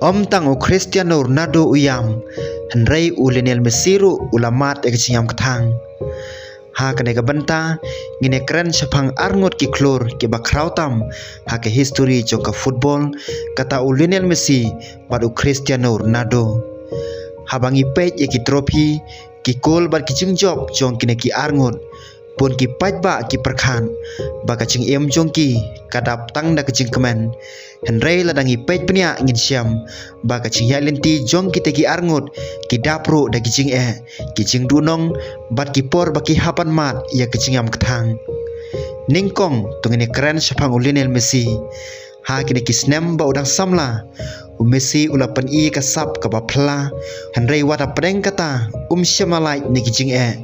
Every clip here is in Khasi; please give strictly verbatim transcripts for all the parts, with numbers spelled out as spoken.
Ym tang u Cristiano Ronaldo u ïam, hynrei u Lionel Messi ruh u la mad ïa ka jingïam kthang. Ha kane ka bynta, ngin ïa kren shaphang arngut ki klur kiba khraw tam ha ka history jong ka football, kata u Lionel Messi bad u Cristiano Ronaldo. Haba ngi peit ïa ki trophy, ki goal bad ki jingjop jong kine ki arngut, bun ki paidbah ki pyrkhat ba ka jingim jong ki ka dap tang da ka jingkmen. Hynrei lada ngi peit bniah ngin shem ba ka jingïaid lynti jong kita ki arngut ki dap ruh da ki jingeh, ki jingduhnong bad ki por ba ki hap ban mad ïa ka jingïam kthang. Nyngkong to ngin ïa kren shaphang u Lionel Messi. Ha kine ki snem ba u dang samla, u Messi u la pyni ka sap kaba phylla, hynrei wat hapdeng kata um shym la lait na ki jingeh.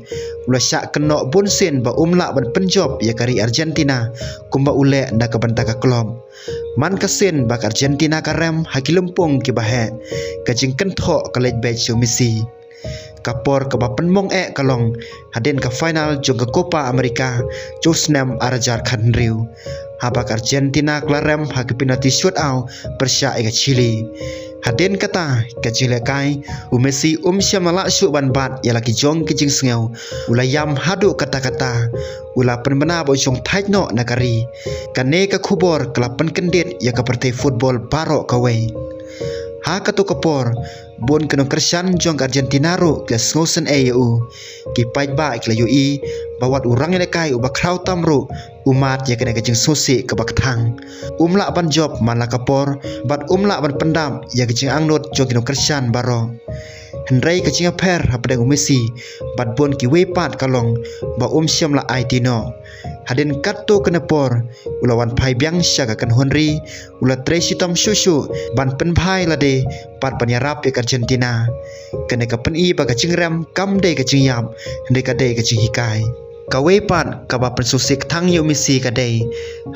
U la shah kynnoh bunsien ba um lah ban pynjop ïa ka ri Argentina kumba u leh na ka bynta ka club. Man ka sien ba ka Argentina ka rem ha ki lympung kiba heh, ka jingkynthoh ka leit beit sha u Messi. Ka por kaba pynmong eh ka long hadien ka final jong ka Copa America jong u snem ar hajar khathynriew, haba ka Argentina ka la rem ha ka penalty shootout pyrshah ïa ka Chile. Hadien kata ka jinglehkai, u Messi um shym la lah shuh ban bat ïa la ki jong ki jingsngew. U la ïam haduh katta katta, u la pynbna ba u shong thait noh na ka ri. Kane ka khubor ka la pynkyndit ïa ka pyrthei football baroh kawei. Ha kato ka por, bun ki nongkyrshan jong ka Argentina ruh ki la sngewsynei ïa u. Ki paidbah ki la ïohi ba wat u rangïalehkai uba khraw tam ruh u mad ïa kane ka jingsngewsih kaba kthang. Um lah ban jop man la ka por bad um lah ban pyndap ïa ka jingangnud jong ki nongkyrshan baroh. Hynrei ka jingïapher hapdeng u Messi bad bun kiwei pat ka long ba um shym la aiti noh. Hadien katto katne por, u la wan phai biang sha ka kynhun ri, u la trei shitom shuh shuh ban pynbha ïa lade bad ban ïarap ïa ka Argentina. Kane ka pyni ba ka jingrem kam dei ka jingïap, hynrei ka dei ka jinghikai. Kawei pat kaba pynsngewsih kthang ïa u Messi ka dei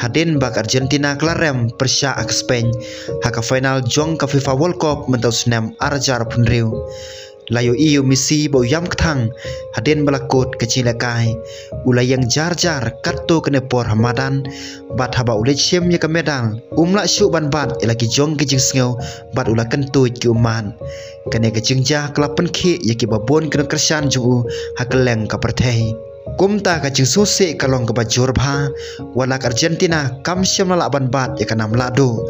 hadien ba ka Argentina ka la rem pyrshah ha ka Spain ha ka final jong ka FIFA World Cup mynta u snem ar hajar arphew hynriew. La ïohi ïa u Messi ba u ïam kthang hadien ba la kut ka jinglehkai. U la ïeng jar jar katto katne por ha madan, bad haba u leit shim ïa ka medal, um lah shuh ban bat ïa la ki jong ki jingsngew bad u la kyntuid ki ummat. Kane ka jingjia ka la pynkhih ïa kiba bun ki nongkyrshan jong u ha kylleng ka pyrthei. Kumta ka jingsngewsih ka long kaba jur bha, wat la ka Argentina kam shym la lah ban bat ïa ka nam lahduh.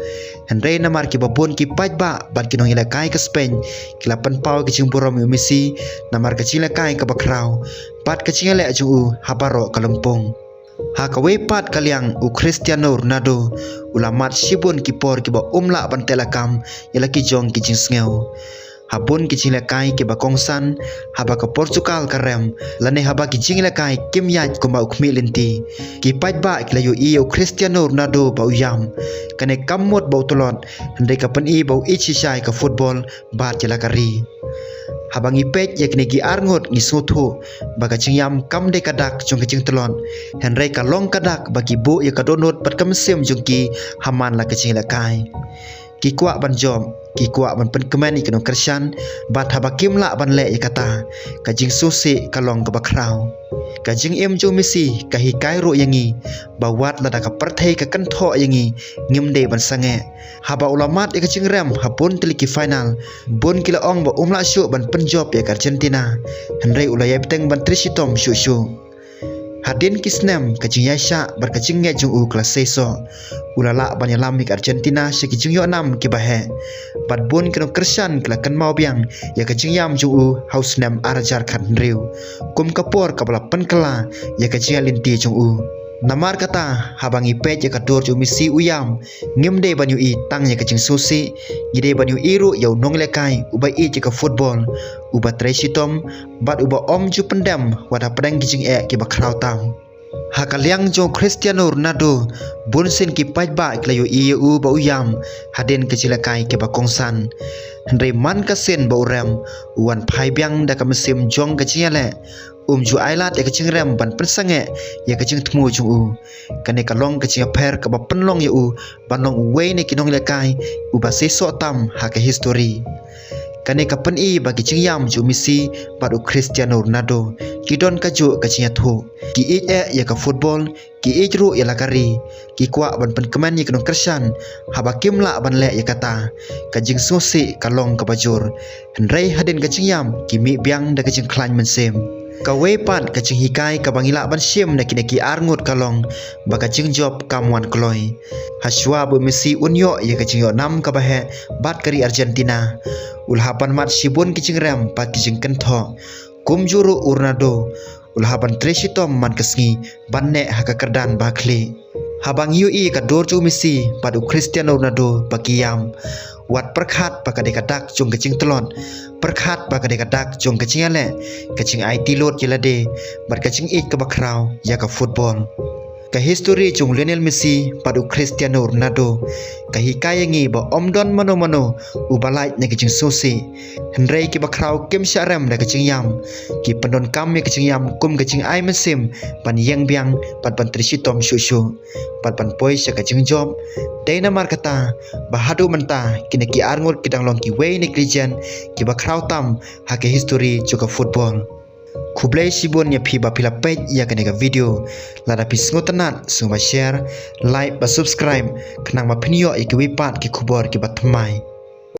Hynrei namar kiba bun ki paidbah bad ki nongïalehkai ka Spain ki la pynpaw ïa ka jingburom ïa u Messi namar ka jinglehkai kaba khraw bad ka jingïaleh jong u ha baroh ka lympung. Ha kawei pat ka liang, u Cristiano Ronaldo u la mad shibun ki por kiba um lah ban teh lakam ïa la ki jong ki jingsngew. Ha bun ki jinglehkai kiba kongsan, haba ka Portugal ka rem lane haba ki jinglehkai kim ïaid kumba u khmih lynti, ki paidbah ki la ïohi ïa u Cristiano Ronaldo ba u ïam. Kane kam mut ba u tlot, hynrei ka pyni ba u ïeit shisha ïa ka football bad ïa la ka ri. Haba ngi peit ïa kine ki arngut ngi sngewthuh ba ka jingïam kam dei ka dak jong ka jingtlot, hynrei ka long ka dak ba ki buh ïa ka dohnud bad ka mynsiem jong ki ha man la ka jinglehkai. Ki kwah ban jop, ki kwah ban pynkmen ïa ki nongkyrshan, bad haba kim lah ban leh ïa kata, ka jingsngewsih ka long kaba khraw. Ka jingim jong u Messi ka hikai ruh ïa ngi ba wat lada ka pyrthei ka kynthoh ïa ngi, ngim dei ban sangeh. Haba u la mad ïa ka jingrem ha bun tylli ki final, bun ki la ong ba um lah shuh ban pynjop ïa ka Argentina, hynrei u la ïai bteng ban trei shitom shuh shuh. Hadien ki snem, ka jingïaishah bad ka jingngeit jong u ka la seisoh. U la lah ban ïalam ïa ka Argentina sha ki jingïohnam kiba heh, bad bun ki nongkyrshan ki la kynmaw biang ïa ka jingïam jong u ha u snem ar hajar khathynriew kum ka por kaba la pynkylla ïa ka jingïaid lynti jong u. Namar kata, haba ngi peit ïa ka dur jong u Messi u ïam, ngim dei ban ïohi tang ïa ka jingsngewsih, ngi dei ban ïohi ruh ïa u nongïalehkai uba ïeit ïa ka football, uba trei shitom bad uba ym ju pyndem wat hapdeng ki jingeh kiba khraw tam. Ha ka liang jong u Cristiano Ronaldo, bunsien ki paidbah ki la ïohi ïa u ba u ïam hadien ki jinglehkai kiba kongsan. Hynrei man ka sien ba u rem, u wan phai biang da ka mynsiem jong ka jingïaleh. Um ju ailad ïa ka jingrem ban pynsangeh ïa ka jingthmu jong u. Kane ka long ka jingïapher kaba pynlong ïa u ban long uwei na ki nongïalehkai uba seisoh tam ha ka histori. Kane ka pyni ba ki jingïam jong u Messi bad u Cristiano Ronaldo ki don kajuh ka jingïathuh. Ki ïeit eh ïa ka football, ki ïeit ruh ïa la ka ri. Ki kwah ban pynkmen ïa ki nongkyrshan haba kim lah ban leh ïa kata. Ka jingsngewsih ka long kaba jur. Hynrei hadien ka jingïam ki mih biang da ka jingkhlaiñ mynsiem. Kawei pat ka jinghikai kaba ngi lah ban shim na kine ki arngut ka long ba ka jingjop kam wan kloi. Hashwa ba u Messi un ïoh ïa ka jingïohnam kaba heh bad ka ri Argentina, u la hap ban mad shibun ki jingrem bad ki jingkynthoh. Kumjuh ruh u Ronaldo u la hap ban trei shitom man ka sngi ban neh ha ka kyrdan ba khlieh. Haba ngi ïohi ka dur jong u Messi bad u Cristiano Ronaldo ba ki ïam, wat pyrkhat ba ka dei ka dak jong ka jingtlot, pyrkhat ba ka dei ka dak jong ka jingïaleh, ka jingaiti lut ïa lade bad ka jingïeit kaba khraw ïa ka football. Ka histori jong u Lionel Messi bad u Cristiano Ronaldo ka hikai ïa ngi ba ym don mano mano uba lait na ka jingsngewsih. Hynrei kiba khraw kim shah rem da ka jingïam. Ki pyndonkam ïa ka jingïam kum ka jingai mynsiem ban ïeng biang bad ban trei shitom shuh shuh bad ban poi sha ka jingjop. Dei namar kata ba haduh mynta kine ki arngut ki dang long kiwei na ki legend kiba khraw tam ha ka histori jong ka football. Khublei shibun ïa phi ba phi la peit ïa kane ka video. Lada phi sngewtynnat, sngewbha share, like bad subscribe khnang ba phin ïoh ïa kiwei pat ki khubor kiba thymmai.